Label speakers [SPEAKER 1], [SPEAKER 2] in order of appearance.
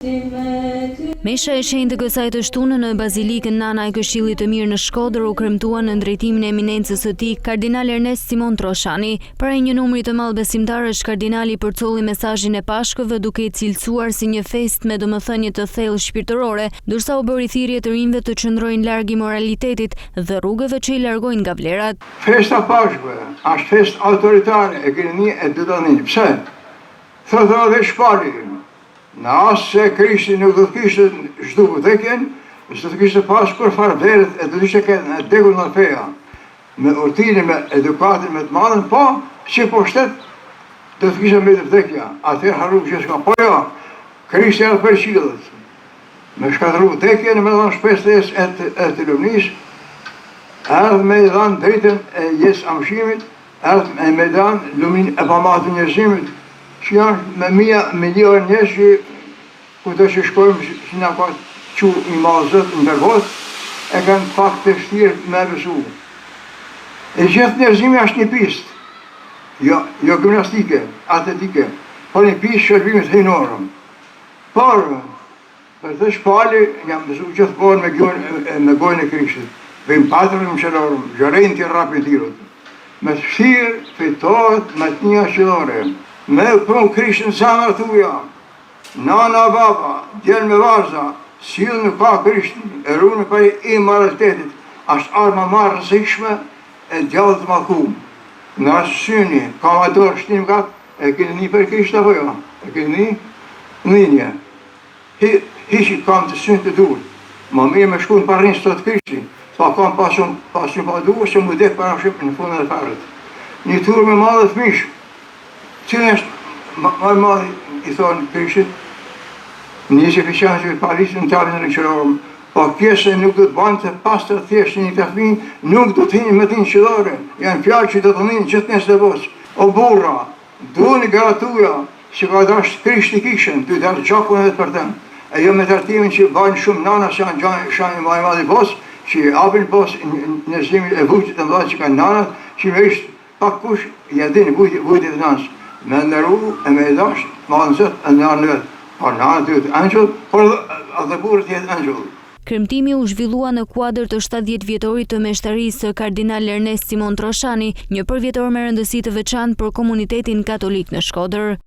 [SPEAKER 1] Mesha e shenjtë e kësaj të shtune në Bazilikën Nana e Këshillit të Mirë në Shkodër u kremtua nën drejtimin e Eminencës së Tij, Kardinal Ernest Simon Troshani. Para një numri të madh besimtarësh, kardinali përcolli mesazhin e Pashkëve duke e cilësuar si një festë me domethënie të thellë shpirtërore, ndërsa u bëri thirrje të rinjve të qëndrojnë larg imoralitetit dhe rrugëve që i largojnë nga vlerat.
[SPEAKER 2] Festa e Pashkëve është festë autoritare, e keni ni e do ta nini. Pse? Thotë edhe veç Pali. Në rast se Krishti nuk do të kishte zhdukur vdekjen, s'do të kishte pas kurrfarë vlere e do të ishte kenë e vdekur nga feja. Me urtinë, me edukatën me të madhen, po, si pushtet do të kishte mbetur vdekja, atëherë harru gjithçka. Po jo, Krishti erdhi prej qiellit, me shkatërru vdekjen, me dhanë shpresë të jetës e të, e të lumnisë, erdhi me i dhanë dritën e jetës amshimit, Erdh me dhanë lumninë e pamatur njerëzimit, që janë me mija miliona njerëz që kudo që shkojmë që na ka çu i madh Zot nëpër botë, e kanë pak të vështirë me e besu. E gjithë njerëzimi është një pistë, jo, jo gjimnastike, atletike, por një pistë shërbimit hyjnor. Por, Për të shpali, jam mësu gjithmonë me gojën me gojën e Krishtit. Vim Patrem Caelorum, gerenti rapid irunt. Me të vështirë fitohet mbretnia qiellore. Me e pru Krishtin në zemrat tuja. Nana e baba, djelm e vajza, sillni kah Krishti, e runi prej imoralitetit, është arma ma e rrezikshme e djallit të mallkum. Në rast syni, ka ma dorë shtinë mëkat, e keni ni prej Krishtit apo jo? E keni ni? Ninje. Hiqi kamët e sytë e duart. Ma mirë me shku në parrinë thotë Krishti, pa kamë pa sy pa sy pa duar se mu dek para ship në fundin e ferrit. Një turmë e madhe fëmijësh. Cili është ma i madhi i thonë Krishtit? Një që kishan që palisë në tabin e qiellorum, po qe se nuk do të bëhen të pastër thjesht si këta fëmijë, nuk do të hyni në mbretërinë qiellore. Janë fjalë që do të nijnë gjithë njerëzit e botës. O burra, Duni gratë tuja, si ka dashtë Krishti kishën, tuj dhënë gjakun e vet për të, e jo me trajtimin që bajnë shumë nana se janë gjani shani ma i madh i botës, që i japin botës njerëzimit e vujtjet e mëdha që kanë nanat, që me isht pak kush ja din vujtjet e nanës, me nderu e me i dashtë madhën Zot e nanën e vet, por nana të jetë engjëll, por edhe burri të jetë engjëll.
[SPEAKER 1] Kremtimi u zhvillua në kuadër të 70 vjetorit të meshtarisë së Kardinal Ernest Simon Troshani, një përvjetor me rëndësi të veçantë për komunitetin katolik në Shkodër.